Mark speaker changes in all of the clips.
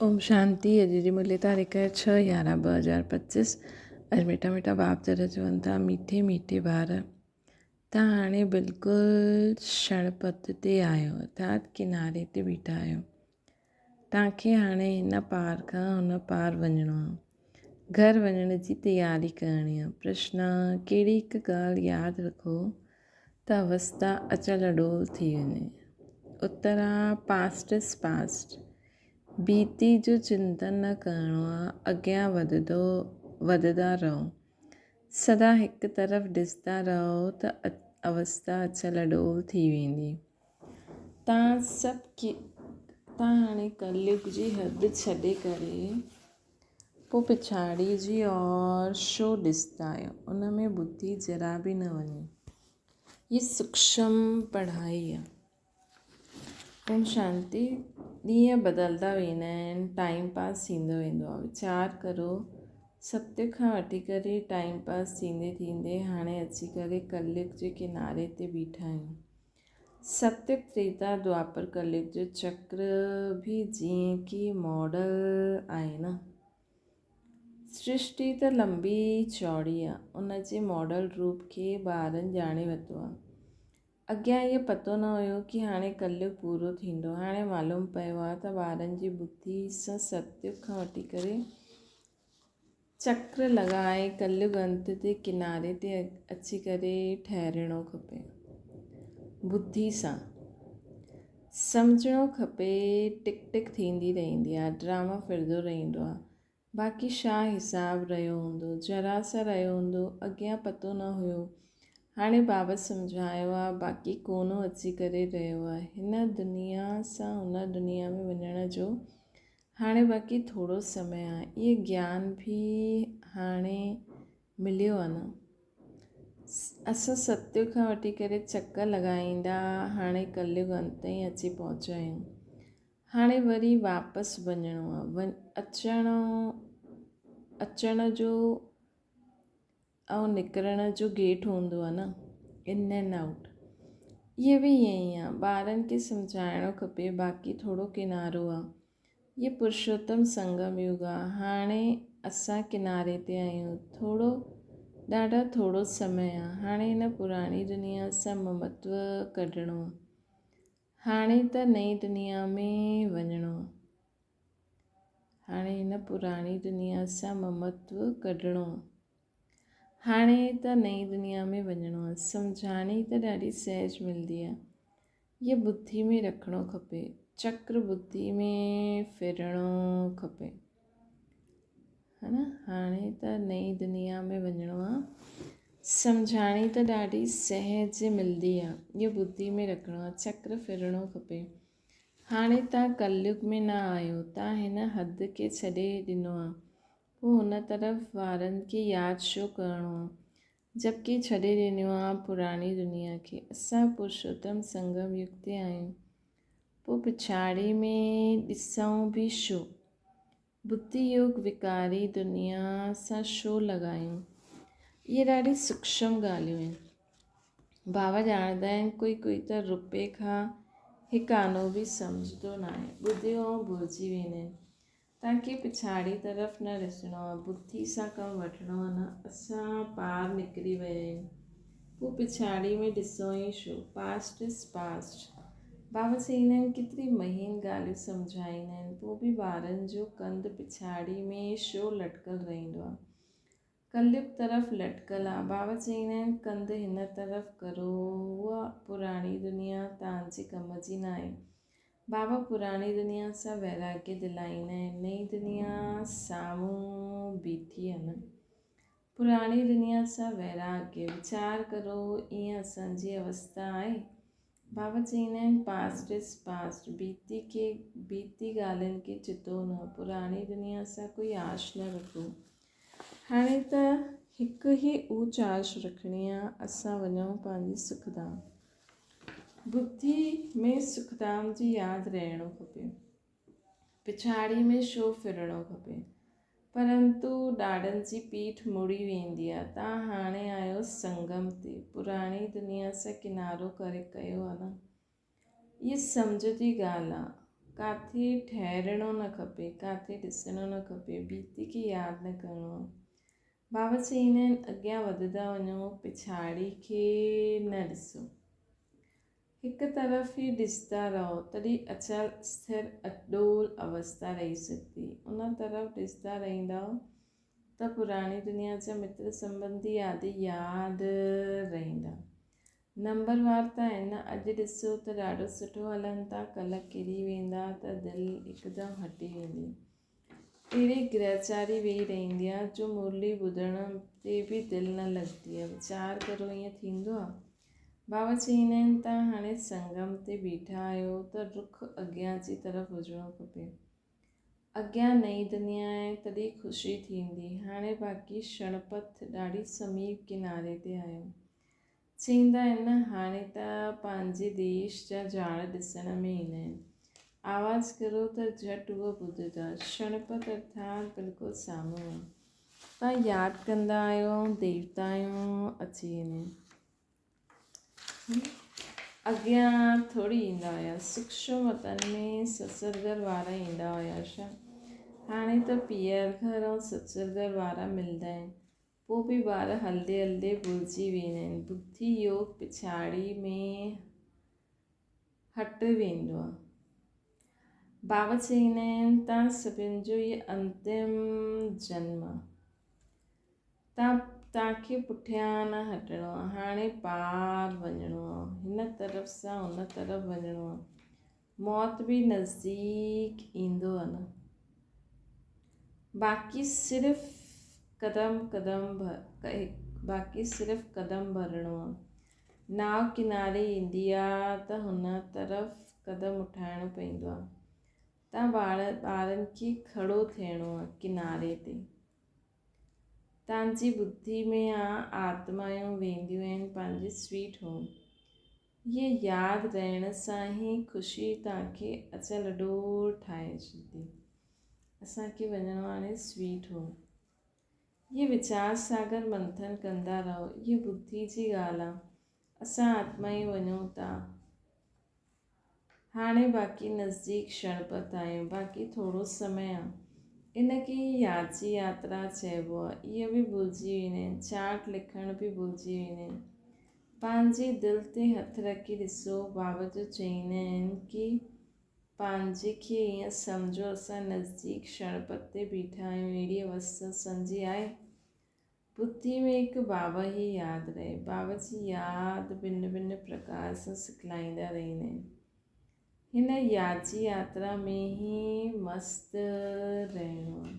Speaker 1: اوم شانتي اڄ جي ملي تاريخ ڇهه 11 2025. اڄ مٺا مٺا باپ دادا چون ٿا، ميٺي ميٺي ٻار، تان هاڻي بلڪل شڻپت تي آهيو، ارٿات ڪناري تي بيٺا آهيو. تان کي هاڻي هن پار کان هن پار وڃڻو آهي، گهر وڃڻ جي تياري ڪرڻي آهي. پرشن، ڪهڙي هڪ ڳالهه ياد رکو ته اوستا اچل اڏول ٿي وڃي. اترا، پاسٽ از پاسٽ، بيتي جو چنتن نه ڪرڻو آ، اڳيان وڌندو وڌندا رهو. سدا هڪ طرف ڏسندا رهو ته اوستا اڇل اڏول ٿي ويندي. تان سڀ تان هاڻي ڪليگ جي حد ڇڏي ڪري پوء پڇاڙي جي اور شو ڏسندا آهيو، ان ۾ ٻڌي ذرا به نه وڃي. هي سوڪشم پڙهائي آ. اوم شانتي. ڏينهن بدلدا ويندا آهن، ٽائيم پاس ٿيندو ويندو آهي. ويچار ڪرو ستيگ کان وٺي ڪري ٽائيم پاس ٿيندي ٿيندي هاڻي اچي ڪري ڪليگ جي ڪناري تي بيٺا آهيون. ستيگ تريتا دوآپر ڪليگ جو چڪر به جيئن ڪي ماڊل آهي نه. سرشٽي ته لمبي چوڙي آهي، ان جي ماڊل روپ کي ٻارن ڄاڻي ورتو آهي. اڳيان اهو پتو نه هيو ڪي هاڻي ڪليگ پورو ٿيندو. هاڻي معلوم پيو آ ته ٻارن جي ٻڌي سان ستيگ کان وٺي ڪري چڪر لڳائي ڪليگ انت تي ڪناري تي اچي ڪري ٺهرڻو کپي. ٻڌي سان سمجهڻو کپي. ٽڪ ٽڪ ٿيندي رهندي آ. ڊرامو ڦرندو رهندو آ. باقي ڇا حساب رهيو هوندو؟ ذرا سا رهيو هوندو، اڳيان پتو نه هيو. هاڻي بابا سمجهايو آ، باقي ڪونو اچي ڪري رهيو آ. هن دنيا سان هن دنيا ۾ وڃڻ جو هاڻي باقي ٿورو سمي آ. اهي گيان به هاڻي مليو آ نه. اسان ستيگ کان وٺي ڪري چڪر لڳائيندا هاڻي ڪليگ انت تائين اچي پهچيا آهيون. هاڻي وري واپس وڃڻو آ. اچڻ اچڻ جو ۽ نڪرڻ جو گيٽ هوندو آ نه، ان اينڊ آئوٽ. اهي به ائين ئي آ. ٻارن کي سمجهائڻو کپي باقي ٿورو ڪنارو آ. اهي پرشوتم سنگم يگ آ. هاڻي اسان ڪناري تي آهيون. ٿورو ڏاڍا ٿورو سمي آ. هاڻي هن پراڻي دنيا سان ممتو ڪڍڻو آ. هاڻي ته نئين دنيا ۾ وڃڻو. هاڻي هن پراڻي دنيا سان ممتو ڪڍڻو. هاڻي ته نئين دنيا ۾ وڃڻو. سمجهاڻي ته ڏاڍي سهج ملندي آ. هيء ٻڌي ۾ رکڻو کپي. چڪر ٻڌي ۾ ڦرڻو کپي. ها نه هاڻي ته نئين دنيا ۾ وڃڻو آ. سمجهاڻي ته ڏاڍي سهج ملندي آ. اهو ٻڌي ۾ رکڻو آ. چڪر ڦرڻو کپي. هاڻي تان ڪليگ ۾ نه آهيو. تان هن حد کي ڇڏي ڏنو آ. پوء هن طرف وارن کي ياد ڇو ڪرڻو آ. جبڪه ڇڏي ڏنو آ پراڻي دنيا کي. اسان پرشوتم سنگم يگ تي آهيون. پوء پڇاڙي ۾ ڏسون به ڇو؟ ٻڌي يوگ وڪاري دنيا سان ڇو لڳايون؟ اهي ڏاڍي سوڪشم ڳالهيون آهن. بابا ڄاڻندا آهن ڪوئي ڪوئي ته روپي کان هڪ آنو به سمجهندو ناهي. ٻڌيو ۽ ڀلجي ويندا آهن. تان کي پڇاڙي طرف نه ڏسڻو آهي. ٻڌي سان ڪم وٺڻو آهي نه اسان پار نڪري ويا آهيون. پوء پڇاڙي ۾ ڏسو ئي ڇو؟ پاسٽ از پاسٽ. بابا چئيندا آهن ڪيتري مهين ڳالهيون سمجهائيندا آهن پوء به ٻارن جو ڪنڌ پڇاڙي ۾ ڇو لٽڪل رهندو آهي. ڪليگ طرف لٽڪل آ. بابا چئيندا آهن ڪنڌ هن طرف ڪرو اها پراڻي دنيا توهان جي ڪم جي ناهي. بابا پراڻي دنيا سان ويراڳي دلائيندا آهن. نئين دنيا سامهون بيٺي آ نه. پراڻي دنيا سان ويراڳي. ويچار ڪرو ايئن اسان جي اوستا آهي. بابا چئيندا آهن پاسٽ از پاسٽ، بيتي کي بيتي ڳالهين کي چتو نه، پراڻي دنيا سان ڪوئي آش نه رکو. هاڻي ته هڪ ئي اوچ آش رکڻي آ، اسان وڃون پنهنجي سکڌام. ٻڌي ۾ سکڌام جي ياد رهڻو کپي. پڇاڙي ۾ شو ڦرڻو کپي. پرنتو ڏاڏن جي پيٺ مڙي ويندي آ. تان هاڻي آيو سنگم تي. پراڻي دنيا سان ڪنارو ڪري ڪيو آ نه. اهي سمجهه جي ڳالهه آ. ڪاٿي ٺهرڻو نه کپي، ڪاٿي ڏسڻو نه کپي، بيتي کي ياد نه ڪرڻو آ. بابا چئيندا آهن اڳيان وڌندا وڃو، پڇاڙي کي نه ڏسو. هڪ طرف ئي ڏسندا رهو، تڏهن اچل، اسٿر، اڏول اوستا رهي سگهندي. ان طرف ڏسندا رهندؤ ته پراڻي دنيا جا متر سنٻنڌي آدي ياد رهندا. نمبر وار ته آهن نه، اڄ ڏسو ته ڏاڍو سٺو هلن ٿا، ڪلهه ڪري ويندا ته دل هڪدم هٽي ويندي. اهڙي گرهچاري ويهي رهندي آ جو مرلي ٻڌڻ تي به دل نه لڳندي آ. ويچار ڪرو ائين ٿيندو آ؟ بابا چئيندا آهن تان هاڻي سنگم تي بيٺا آهيو ته رخ اڳيان جي طرف هجڻو کپي. اڳيان نئين دنيا آهي تڏهن خوشي ٿيندي. هاڻي باقي شڻپٿ ڏاڍي سميپ ڪناري تي آهيو. چئيندا آهن نه هاڻي ته پنهنجي ديش جا جهاڙ ڏسڻ ۾ ايندا آهن. آواز ڪرو ته جهٽ اهو ٻڌندا. شڻپت ارٿات بلڪل سامهون آهي. توهان ياد ڪندا آهيو ۽ ديوتائون اچي وينديون آهن. اڳيان ٿوري ايندا هيا. سوڪشم وطن ۾ سچرگهر وارا ايندا هيا ڇا؟ هاڻي ته پيئر گهر ۽ سچرگهر وارا ملندا آهن. پوء به ٻار هلندي هلندي ڀلجي ويندا آهن. ٻڌي يوگ پڇاڙي ۾ هٽ ويندو آهي. بابا چئيندا آهن تان سڀن جو هي انتم جنم آهي. تان تان کي پٺيان نه هٽڻو آهي. هاڻي پار وڃڻو آهي. هن طرف سان هن طرف وڃڻو آهي. موت به نزديڪ ايندو آ نه. باقي صرف قدم قدم باقي صرف قدم ڀرڻو آ. ناو ڪناري ايندي آ ته هن طرف قدم اٺائڻو پئيندو آ. تان ٻارن کي کڙو ٿيڻو آ ڪناري تي. تان جي ٻڌي ۾ آ آتمايون وينديون آهن پنهنجي سويٽ هوم. هيء ياد رهڻ سان ئي خوشي توهان کي اچل ڏور ٺاهي ڇڏيندي. اسان کي وڃڻو هاڻي سويٽ هوم. هيء ويچار ساگر منٿن ڪندا رهو. هيء ٻڌي جي ڳالهه آ. اسان آتمائي وڃون ٿا. هاڻي باقي نزديڪ شڻپت آهيون. باقي ٿورو سمي آ. ان کي ئي ياد جي ياترا چئبو آ. اهي به ڀلجي ويندا آهن. چارٽ لکڻ به ڀلجي ويندا آهن. پنهنجي دل تي هٿ رکي ڏسو بابا جو چئيندا آهن ڪي پنهنجي کي ائين سمجهو اسان نزديڪ شڻپت تي بيٺا آهيون اهڙي اوستا سمجهي آهي ٻڌي ۾ هڪ بابا هي ياد رهي بابا جي ياد ڀن ڀن پرڪار سان سکلائيندا رهندا آهن هن ياد جي ياترا ۾ ئي مست رهڻو آهي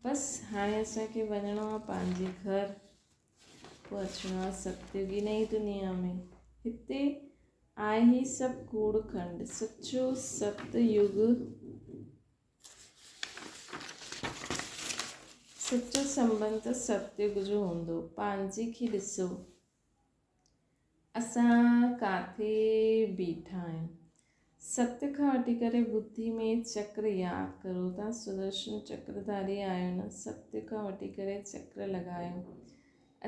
Speaker 1: بس هاڻي اسان کي وڃڻو آهي پنهنجي گهر پوء اچڻو آ ستيوگي نئين دنيا ۾. هتي آهي هي سڀ ڪوڙ کنڊ. سچو ست يگ سچو سنٻنڌ ته ستيوگ جو هوندو. پنهنجي کي ڏسو. اسان ڪاٿي بيٺا آهيون. ست کان وٺي ڪري ٻڌي ۾ چڪر ياد ڪرو تان سدرشن چڪرڌاري آهيو نه ست کان وٺي ڪري چڪر لڳايو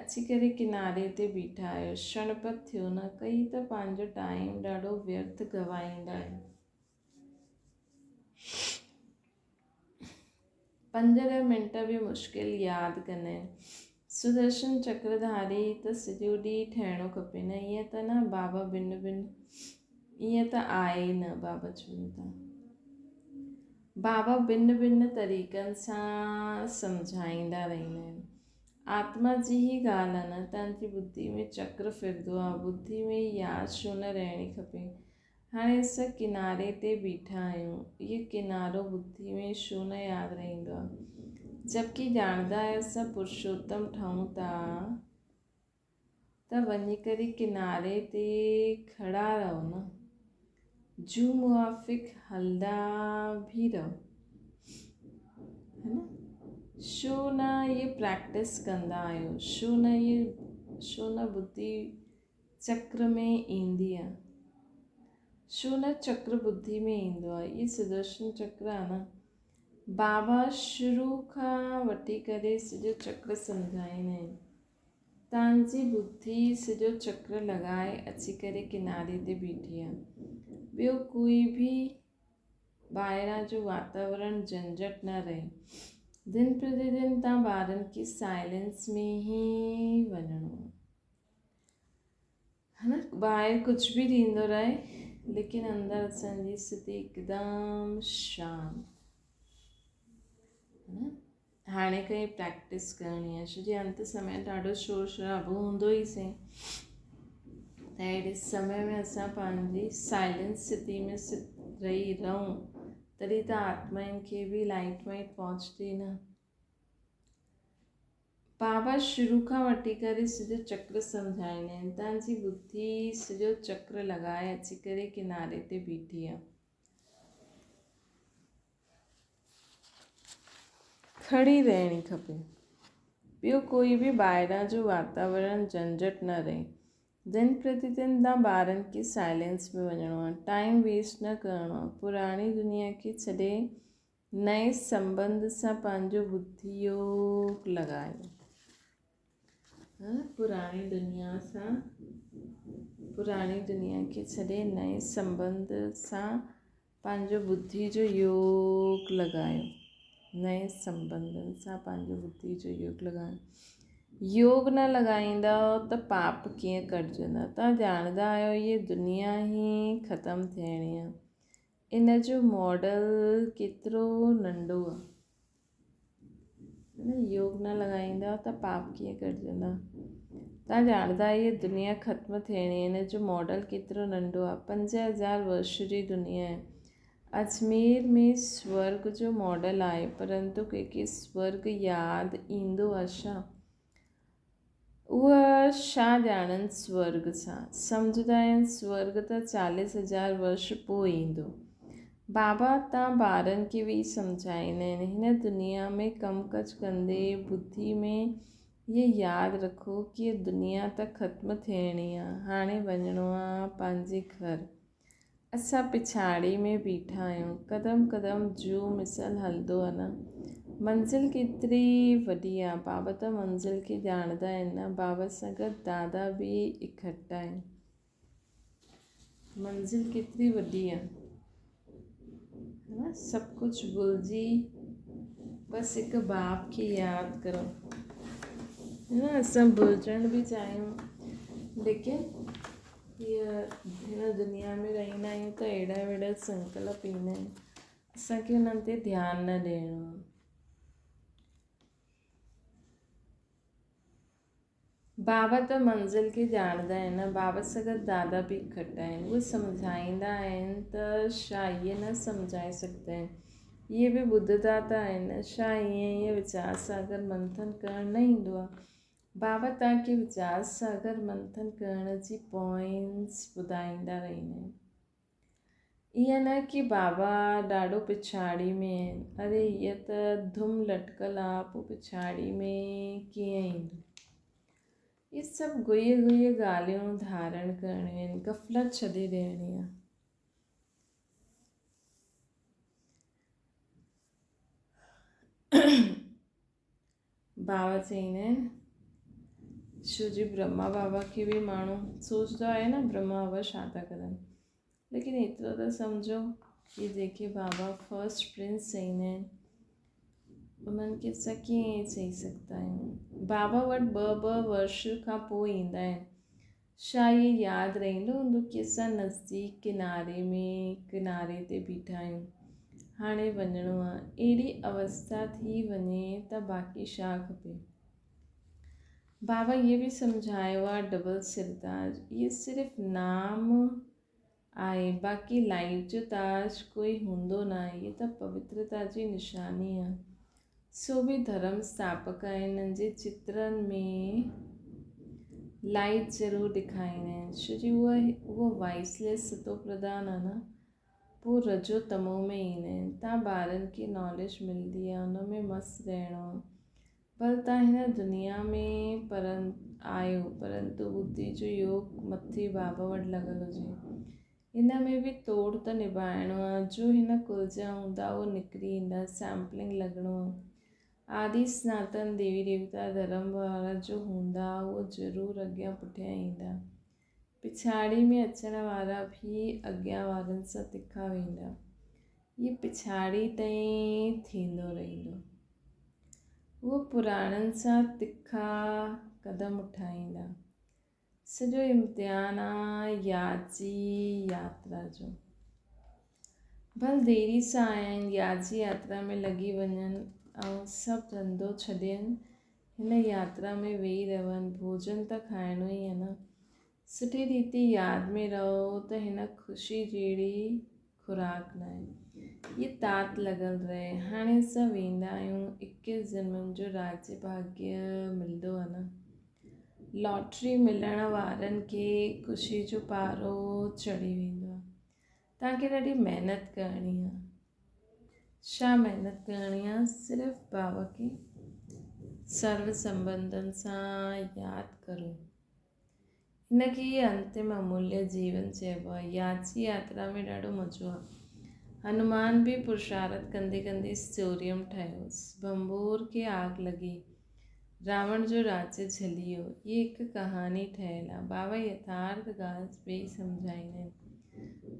Speaker 1: اچي ڪري ڪناري تي بيٺا آهيو شڻپت ٿيو نه ڪئي ته پنهنجو ٽائيم ڏاڍو ويرٿ گوائيندا آهيو. پنج ڏهه منٽ به مشڪل ياد ڪندا آهن. سدرشن چڪرڌاري ته سڄو ڏينهن ٺهڻو کپي نه ائين ته نه بابا بن بن ائين ته آهي ئي نه بابا چون ٿا بابا بن بن طريقن سان سمجهائيندا رهندا آهن آتما جي هي ڳالهه آهي نه تنهن جي ٻڌي ۾ چڪر ڦرندو آهي ٻڌي ۾ ياد ڇو نه رهڻي کپي هاڻي اسان ڪناري تي بيٺا آهيون. اهو ڪنارو ٻڌي ۾ ڇو نه ياد رهندو آهي. جبڪه ڄاڻندا آهيو اسان پرشوتم ٺهون ٿا ته وڃي ڪري ڪناري تي کڙا رهو نه. جون موافق هلندا به رهو. هي نه؟ ڇو نه اهي پريڪٽس ڪندا آهيو. ڇو نه اهي ڇو نه ٻڌي چڪر ۾ ايندي آ. ڇو نه چڪر ٻڌي ۾ ايندو آ. اهي سدرشن چڪر آ نه. بابا شروع کان وٺي ڪري سڄو چڪر سمجهائيندا آهن. تان جي ٻڌي سڄو چڪر لڳائي اچي ڪري ڪناري تي بيٺي آ. ٻيو ڪوئي به. ٻاهران جو واتاورڻ جهنجهٽ نه رهي. دن پرتي دن تان ٻارن کي سائلنس ۾ ئي وڃڻو آهي. ها نه ٻاهر ڪجهه به ٿيندو رهي ليڪن اندر اسان جي اسٿتي هڪدم شانت. ها نه هاڻي کان ئي پريڪٽس ڪرڻي آهي ڇو جي انت سمي ڏاڍو شور شرابو هوندو ئي سهي ته اهڙي سمي ۾ اسان پنهنجي سائلنس اسٿتي ۾ رهي رهون تڏهن ته آتمائن کي به لائٽ وائٽ پهچندي نه. بابا شروع کان وٺي ڪري سڄو چڪر سمجهائيندا آهن تان جي ٻڌي سڄو چڪر لڳائي اچي ڪري ڪناري تي بيٺي آهي. کڙي رهڻي کپي. ٻيو ڪوئي به ٻاهران جو واتاورڻ جهنجهٽ نه رهي. دن پرتي دن تان ٻارن کي سائلينس ۾ وڃڻو آهي. ٽائيم ويسٽ نه ڪرڻو آهي. پراڻي دنيا کي ڇڏي نئين سنٻنڌ سان پنهنجو ٻڌي يوگ لڳايو. پراڻي دنيا سان پراڻي دنيا کي ڇڏي نئين سنٻنڌ سان پنهنجو ٻڌي جو يوگ لڳايو. نئين سنٻنڌن سان پنهنجو ٻڌي جو يوگ لڳايو. يوگ نه لڳائيندؤ ته پاپ ڪيئن ڪٽجندا؟ توهان ڄاڻندا آهيو هيء دنيا ئي ختم ٿيڻي آهي. ان جو ماڊل ڪيترو ننڍو آهي. يوگ نه لڳائيندا ته پاپ ڪيئن ڪٽجندا؟ توهان ڄاڻندا آهيو هيء دنيا ختم ٿيڻي آهي. ان جو ماڊل ڪيترو ننڍو آهي. 5000 ورش جي دنيا آهي. اجمير ۾ سورڳ جو ماڊل آهي پرنتو ڪنهن کي سورڳ ياد ايندو آهي ڇا؟ اهي ڇا ڄاڻن سورڳ سان؟ سمجهندا آهن سورڳ ته 40,000 ورش پوء ايندو. بابا تان ٻارن کي ويهي سمجهائيندا آهن، هن دنيا ۾ ڪم ڪج ڪندي ٻڌي ۾ هيء ياد رکو ڪي دنيا ته ختم ٿيڻي آ، هاڻي وڃڻو آ پنهنجي گهر. اسان پڇاڙي ۾ بيٺا آهيون. قدم قدم جوء مثل هلندو آ نه. منزل ڪيتري وڏي آ. بابا ته منزل کي ڄاڻندا آهن نه. بابا سان گڏ دادا به اڪٺا آهن. منزل ڪيتري وڏي آ. نه سڀ ڪجهه ڀلجي بس هڪ باپ کي ياد ڪرو. نه اسان ڀلجڻ به چاهيون ليڪن هيء هن دنيا ۾ رهندا آهيون ته اهڙا وڏا سنڪلپ ايندا آهن اسان کي انهن تي ڌيان نه ڏيڻو آهي. بابا ته منزل کي ڄاڻندا آهن نه بابا سان گڏ دادا به گهٽ آهن اهي سمجهائيندا آهن ته ڇا اهي نه سمجهائي سگهندا آهن اهي به ٻڌندا ته آهن نه ڇا ائين ئي ويچار ساگر منٿن ڪرڻ نه ايندو آهي بابا توهان کي ويچار ساگر منٿن ڪرڻ جي پوائنٽس ٻڌائيندا رهندا آهن. ائين نه ڪي بابا ڏاڍو پڇاڙي ۾ آهن. اري هيء ته ڌم لٽڪل آ پوء پڇاڙي ۾ ڪيئن ايندو. اهي سڀ گهي گهي ڳالهيون ڌارڻ ڪرڻيون آهن، غفلت ڇڏي ڏيڻي آ. بابا چئيندا آهن ڇو جي برهما بابا کي به ماڻهو سوچندو آهي نه برهما بابا ڇا ٿا ڪرن ليڪن ايترو ته سمجهو ڪي جيڪي بابا فرسٽ پرنس چئيندا آهن انهن کي اسان ڪيئن چئي سگهندا آهيون بابا وٽ ٻه ٻه ورش کان پوء ايندا آهن ڇا اهي ياد رهندو هوندو ڪي اسان نزديڪ ڪناري ۾ ڪناري تي بيٺا آهيون هاڻي وڃڻو آ اهڙي اوستا ٿي وڃي ته باقي ڇا کپي. بابا اهي به سمجهايو آ ڊبل سرتاج اهي صرف نام آهي باقي لائيٽ جو تاج ڪوئي هوندو ناهي اهي ته پوترتا جي نشاني آ سو به ڌرم اسٿاپڪ آهن انهن جي چترن ۾ لائيٽ ضرور ڏيکاريندا آهن ڇو جي اهو وائسليس ستو پرڌان آهي نه پوء رجو تمو ۾ ايندا آهن تان ٻارن کي ناليج ملندي آهي ان ۾ مست رهڻو آهي ڀل تان هن دنيا ۾ آهيو پرنتو ٻڌي جو يوگ مٿي بابا وٽ لڳل هجي ان ۾ به توڙ ته نڀائڻو آ، جو هن ڪل جا هوندا اهو نڪري ايندا، سيمپلنگ لڳڻو آ. آدي سناتن ديوي ديوتا ڌرم وارا جو هوندا اهو ضرور اڳيان پٺيان ايندا. پڇاڙي ۾ اچڻ وارا به اڳيان وارن سان تکا ويندا. هي پڇاڙي تائين ٿيندو رهندو. هو پراڻن سان تکا قدم اٺائيندا. سڄو امتحان آ ياد جي ياترا جو. ڀل ديري سان آيا آهن، ياد جي ياترا ۾ لڳي وڃن ۽ سڀ ڌنڌو ڇڏين هن ياترا ۾ ويهي رهن، ڀوڄن ته کائڻو ئي آ نه. سٺي ريتي ياد ۾ رهو ته هن خوشي جهڙي خوراڪ ناهي. هيء تات لڳل رهي. هاڻي اسان ويندا آهيون. اڪيس جنمن جو راجيه ڀاڳيه ملندو آهي نه. لاٽري ملڻ وارن کي خوشي جو پارو چڙهي ويندو آهي. توهان کي ڏاڍي محنت ڪرڻي آهي. ڇا محنت ڪرڻي آهي؟ صرف بابا کي سرو سنٻنڌن سان ياد ڪرو. ان کي ئي انتم اموليه جيون چئبو آهي. ياتري ياترا ۾ ڏاڍو مزو آهي. هنومان به پرشارت ڪندي ڪندي سوريم ٺهيو. ڀنڀور کي آگ لڳي. راوڻ جو راجيه جهلي ويو. هيء هڪ ڪهاڻي ٺهيل آهي. بابا يٿارٿ ڳالهه پئي سمجهائيندا آهن.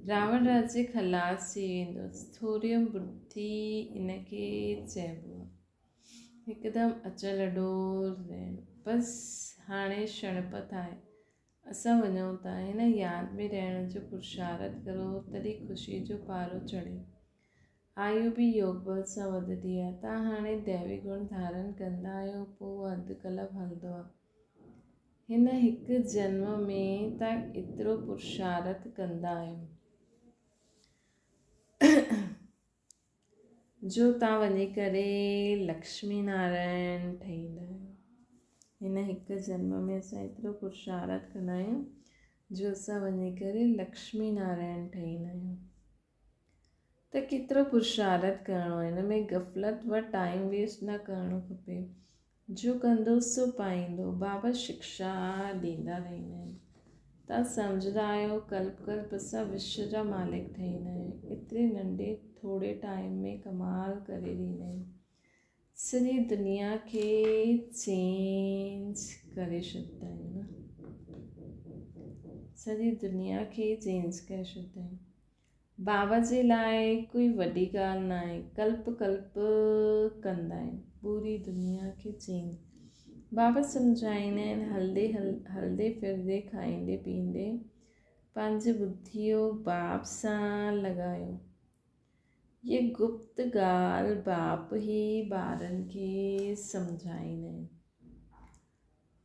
Speaker 1: راوڻ راجيه خلاص ٿي ويندو. سوريم ٻڌي ان کي چئبو آهي. هڪدم اچل ڏور رهڻ. بس هاڻي شڻپت آهي. اسان وڃون ٿا. هن ياد ۾ رهڻ جو پرشارٿ ڪرو، تڏهن خوشيء جو پارو چڙهي. آيو به يوگ بل سان وڌندي آهي. تان هاڻي ديوي گڻ ڌارن ڪندا آهيو، پوء اهو اڌ ڪلپ هلندو آهي. هن هڪ جنم ۾ تان ايترو پرشارٿ ڪندا آهيو. جو تان وڃي ڪري لڪشمي نارائڻ ٺهيندا آهيو. هن هڪ جنم ۾ اسان ايترو پرشارٿ ڪندا آهيون جو اسان وڃي ڪري لڪشمي نارائڻ ٺهيندا آهيون. ته ڪيترو پرشارٿ ڪرڻو آهي، هن ۾ غفلت و ٽائيم ويسٽ نه ڪرڻو کپي. جو ڪندو سو پائيندو. بابا شڪشا ڏيندا رهندا آهن. توهان سمجهندا آهيو ڪلپ ڪلپ اسان وشو جا مالڪ ٺهيندا آهيون. ايتري ننڍي ٿوري ٽائيم ۾ ڪمال ڪري ڏيندا آهن. سڄي دنيا کي چينج ڪري ڇڏيندا آهيون نه. سڄي دنيا کي چينج ڪري ڇڏيندا آهيون. بابا جي لاء ڪوئي وڏي ڳالهه ناهي، ڪلپ ڪلپ ڪندا آهن، پوري دنيا کي چينج. بابا سمجهائيندا آهن، هلندي هلندي ڦرندي کائيندي پيئندي پنهنجي ٻڌيء باپ سان لڳايو. هيء گپت ڳالهه باپ ئي ٻارن کي سمجهائيندا آهن.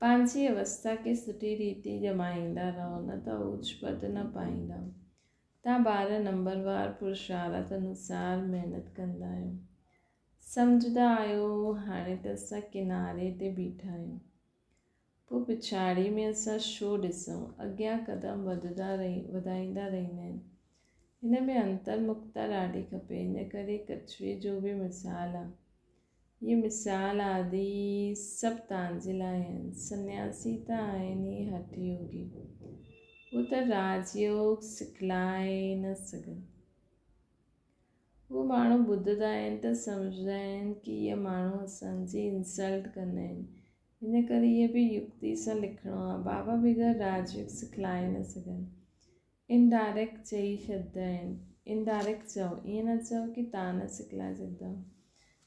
Speaker 1: پنهنجي اوستا کي سٺي ريتي ڄمائيندا رهو نه ته اوچ پد نه پائيندا. تان ٻار نمبروار پرشارت انوسار محنت ڪندا آهيو. سمجهندا آهيو هاڻي ته اسان ڪناري تي بيٺا آهيون. پوء پڇاڙي ۾ اسان ڇو ڏسون؟ اڳيان قدم وڌندا وڌائيندا رهندا آهن. هن ۾ انترمکتا ڏاڍي کپي. ان ڪري ڪڇوي جو به مثال آهي. اهي مثال آدي سڀ توهان جي لاء آهن. سنياسي ته آهن ئي هٺ يوگي. هو ته راج يوگ سکلائي نه سگهن. هو ماڻهو ٻڌندا آهن ته سمجهندا آهن ڪي اهي ماڻهو اسان جي انسلٽ ڪندا آهن. ان ڪري اهي به يڪتي سان لکڻو آهي. بابا بغير راج يوگ سکلائي نه سگهن. انڊائريڪٽ چئي ڇڏدا آهن. انڊائريڪٽ چئو، ائين نه چئو ڪي تان نه سکلائي سگهندا.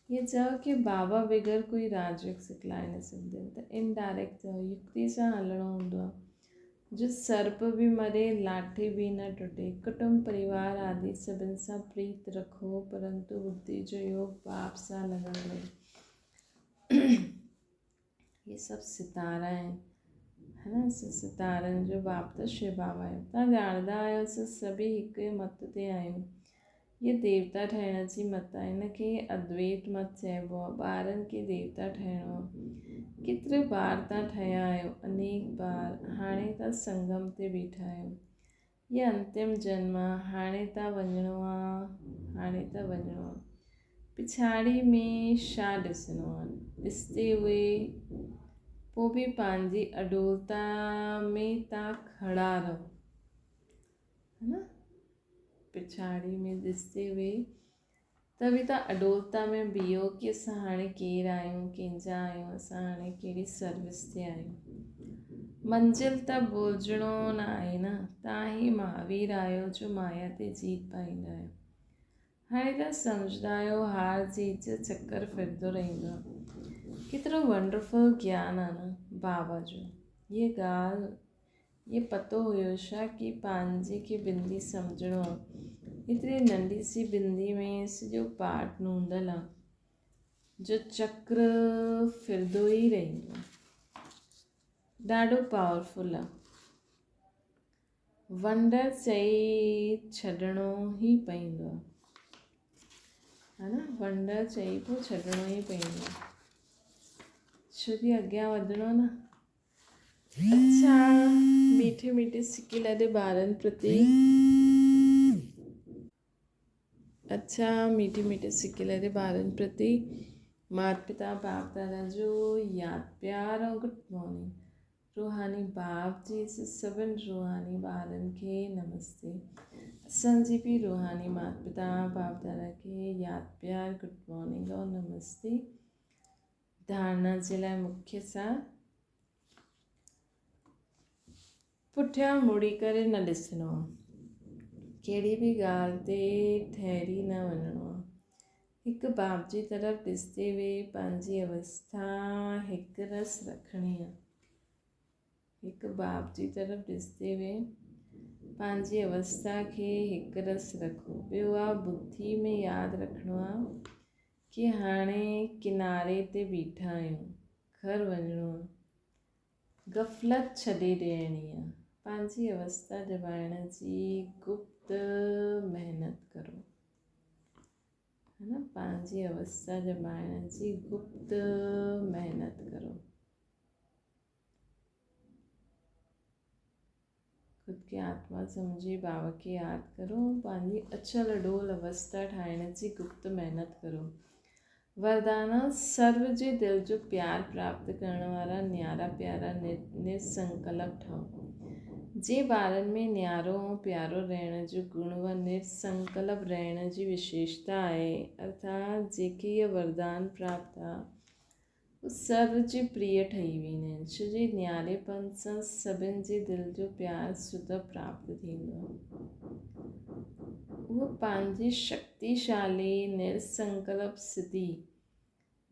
Speaker 1: ائين چئو ڪي بابا بغير ڪوئي راج يوگ سکلائي نه سگهندو. ته انڊائريڪٽ چئو، يڪتي سان هلڻو هوندو آهي. جو سرپ به مري، لاٺي به نه ٽٽي. ڪٽنب پريوار آدي سڀن سان پريت رکو، پرنتو ٻڌي جو يوگ باپ سان لڳل رهي. اهي سڀ ستارا آهن ها نه اسان ستارن جو باپ ته شو بابا آهي توهان ڄاڻندا آهيو اسان سڀئي هڪ ئي مت تي آهيون هيء ديوتا ٺهڻ جي مت آهي هن کي ادويت مت چئبو آهي ٻارن کي ديوتا ٺهڻو آهي ڪيتري بار توهان ٺهيا آهيو انيڪ بار هاڻي توهان سنگم تي بيٺا آهيو هي انتم جنم آ، هاڻي ته وڃڻو آ، هاڻي ته وڃڻو آ. پڇاڙي ۾ ڇا ڏسڻو آ؟ ڏسندي اهي پوء به پنهنجي اڏولتا ۾ ٿا کڙا رهو. ها نه؟ پڇاڙي ۾ ڏسندي اهي ته به توهان اڏولتا ۾ بيهو ڪي اسان هاڻي ڪير آهيون، ڪنهن جا آهيون، اسان هاڻي ڪهڙي سروس تي آهيون. منزل ته ڀلجڻو نه آهي نه. توهان ئي مهاوير آهيو جو مايا تي جيت پائيندا آهيو. هاڻي توهان سمجهندا آهيو هار جيت جو چڪر ڦرندو رهندو آهي. ڪيترو ونڊرفل گيان آهي نه بابا جو. هيء ڳالهه هيء پتو هيو ڇا ڪي پنهنجي کي بندي سمجهڻو آهي. ايتري ننڍي سي بندي ۾ سڄو پاٺ نوندل آهي جو چڪر ڦرندو ئي رهندو آهي. ڏاڍو پاورفل آهي. ونڊر چئي ڇڏڻو ئي پئيندو آ. ها نه ونڊر چئي پوء ڇڏڻو ئي پئيندو آ. ڇو ڪي اڳيان وڌڻو نه. اڇا ميٺي ميٺي سڪي لڏي ٻارن پرتي. اڇا ميٺي ميٺي سڪي لڏي ٻارن پرتي مات پتا باپ دادا جو ياد پيار ۽ گڊ مارننگ. روحاني باپ جي سڀن روحاني ٻارن کي نمستي. اسان جي به روحاني مات پتا باپ دادا کي ياد پيار گڊ مارننگ اور نمستي. ڌارنا جي لاء مکيه سار پٺيان مڙي ڪري نه ڏسڻو آ. ڪهڙي به ڳالهه تي ٺهري نه وڃڻو آ. هڪ باپ جي طرف ڏسندي هئي پنهنجي اوسٿا هڪ رس رکڻي آ. هڪ باپ جي طرف ڏسندي هئي پنهنجي اوسٿا کي هڪ رس رکو. ٻيو آ ٻڌي ۾ ياد رکڻو آ ڪي هاڻي ڪناري تي بيٺا آهيون، گهر وڃڻو آ. غفلت ڇڏي ڏيڻي آ. پنهنجي اوسٿا ڄمائڻ جي گپت محنت ڪرو. ها نه پنهنجي اوسٿا ڄمائڻ جي گپت محنت ڪرو. خود کي آتما سمجهي بابا کي ياد ڪرو پنهنجي اچل اڏول اوسٿا ٺاهڻ جي گپت محنت ڪرو. وردانا سرو جي دل جو پيار پراپت ڪرڻ وارا نيارا پيارا نرسنڪلپ ٺهو. جي ٻارن ۾ نيارو ۽ پيارو رهڻ جو گڻ و نرسنڪلپ رهڻ جي وشيشتا آهي، ارٿات جيڪي اهي وردان پراپت آ، هو سرو جي پريه ٺهي ويندا آهن، ڇو جي نياريپن سان سڀن جي دل جو پيار سوڌو پراپت ٿيندو آهي. اهو پنهنجي شڪتيشالي نرسنڪلپ سڌي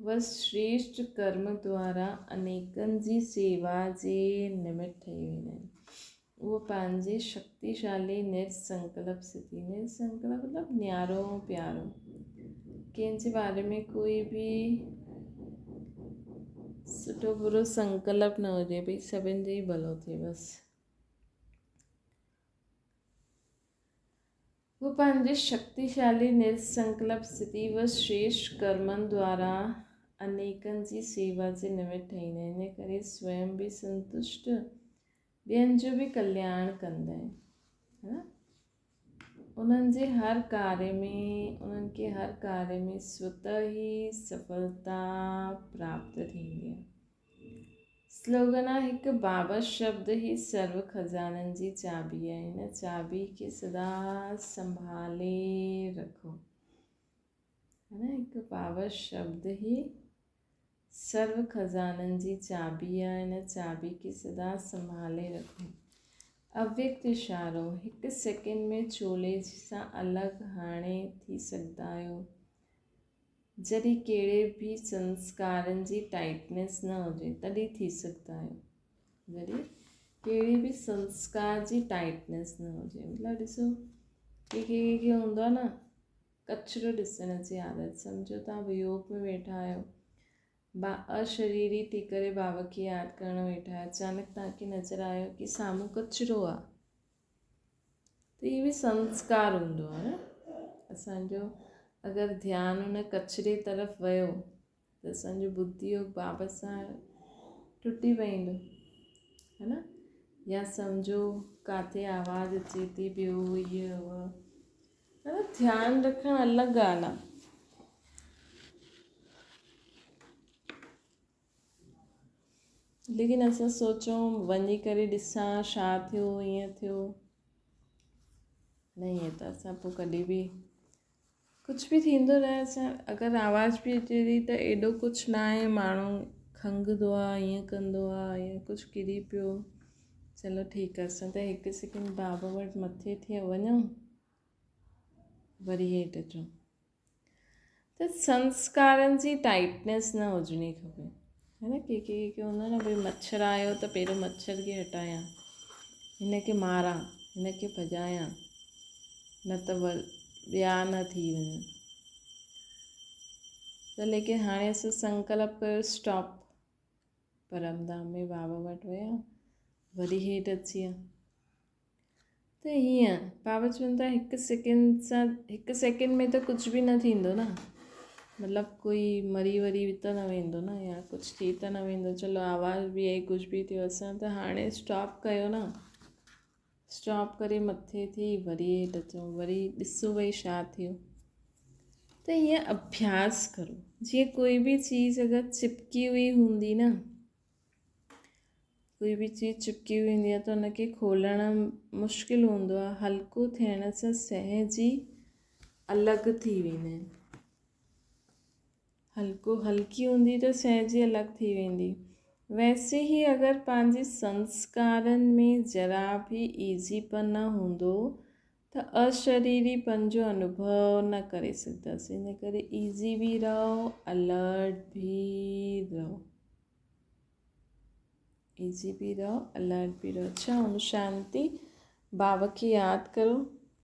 Speaker 1: و شريشٽ ڪرم دوارا انيڪن جي سيوا جي نمت ٺهي ويندا آهن. اهو پنهنجي شڪتيشالي نرسنڪلپ سڌي، نرسنڪلپ مطلب نيارو ۽ پيارو، ڪنهن جي باري ۾ ڪوئي به سٺو برو سنڪلپ نه هجي، ڀئي سڀن جو ئي ڀلو ٿئي بس. هو پنهنجي شڪتيشالي نرسنڪلپ سڌي و شريشٽ ڪرمن دوارا انيڪن جي سيوا جي نمت ٺهيندا آهن، ان ڪري سوئم به سنتشٽ ٻين جو به ڪلياڻ ڪندا آهن. انهن جي هر ڪاري ۾ انهن کي هر ڪاري ۾ سوته ئي سڦلتا پراپت ٿيندي آهي. سلوگنا هڪ بابت شبد هي سرو خزانن جي چاٻي آهي. هن چاٻي کي سدا سنڀالي رکو. هڪ بابت شبد هي سرو خزانن جي چاٻي آهي. هن چاٻي کي سدا سنڀالي رکو. اويڪت اشارو، هڪ سيڪنڊ ۾ چولي سان الڳ هاڻي ٿي سگهندا آهيو. جڏهن ڪهڙي به سنسڪارن جي ٽائيٽنيس نه هجي تڏهن ٿي سگهندا آهيو. جڏهن ڪهڙي به سنسڪار جي ٽائيٽنيس نه هجي مطلب ڏسو ڪي ڪي ڪي کي هوندو آهي نه ڪچرو ڏسڻ جي عادت سمجهو توهان ويوگ ۾ ويٺا آهيو با اشريري ٿي ڪري بابا کي ياد ڪرڻ ويٺا آهيو اچانڪ توهان کي نظر آيو ڪي سامهون ڪچرو آهي ته هي به سنسڪار هوندو آهي نه اسانجو اگر ڌيان ان ڪچري طرف ويو ته اسانجو ٻڌي يوگ بابت سان ٽٽي پوندو هي نه يا سمجهو ڪاٿي آواز اچي ٿي ٻيو هيء هو ڌيان رکڻ الڳ ڳالهه آهي. ليڪن اسان سوچون وڃي ڪري ڏسان ڇا ٿيو ائين ٿيو نه ائين ته اسان پوء ڪڏهن به ڪجهه به ٿيندو رهي اسان اگر آواز به اچي ٿي ته ايڏو ڪجهه نه آهي ماڻهو کنگهندو آهي ائين ڪندو آهي يا ڪجهه ڪري پيو چلو ٺيڪ آهي اسان ته هڪ سيڪنڊ بابا وٽ مٿي ٿي وڃون وري هيٺ اچون. ته سنسڪارن جي ٽائيٽنيس نه هجڻي کپي هي نه. ڪي ڪي ڪي هوندو نه، ڀئي مڇر آيو ته پهريون مڇر کي هٽايان، هن کي ماران، هن کي ڀڄايان، نه ته ٻيا نه ٿي وڃن. ته ليڪن هاڻي اسان سنڪلپ ڪيو اسٽاپ. پرمڌام ۾ بابا وٽ ويا، وري هيٺ اچي ويا. ته هيئن بابا چون ٿا هڪ سيڪنڊ سان، هڪ سيڪنڊ ۾ ته ڪجهه به نه ٿيندو نه، مطلب ڪوئي مري وري به ته نه ويندو نه، يا ڪجهه ٿي ته نه ويندو. چلو آواز به آئي، ڪجهه به ٿيو، اسان ته هاڻي اسٽاپ ڪيو نه. اسٽاپ ڪري مٿي ٿي وري هيٺ اچون، وري ڏسو ڀئي ڇا ٿيو. ته هيئن اڀياس ڪرو، جيئن ڪوئي به چيز اگر چپڪي هئي هوندي نه، ڪوئي به چيز چپڪي هئي هوندي آهي ته ان کي کولڻ مشڪل هوندو آهي، هلڪو ٿيڻ سان سهج ئي الڳ ٿي ويندا آهن. هلڪو هلڪي هوندي ته سهج ئي الڳ ٿي ويندي. ويسي ئي اگر پنهنجي سنسڪارن ۾ ذرا به ايزي پن نه هوندو ته اشريري پن جو انوڀو نه ڪري سگهنداسين. ان ڪري ايزي به رهو، الرٽ به رهو. ايزي به رهو، الرٽ به رهو. اڇا، اوم شانتي. بابا کي ياد ڪرو.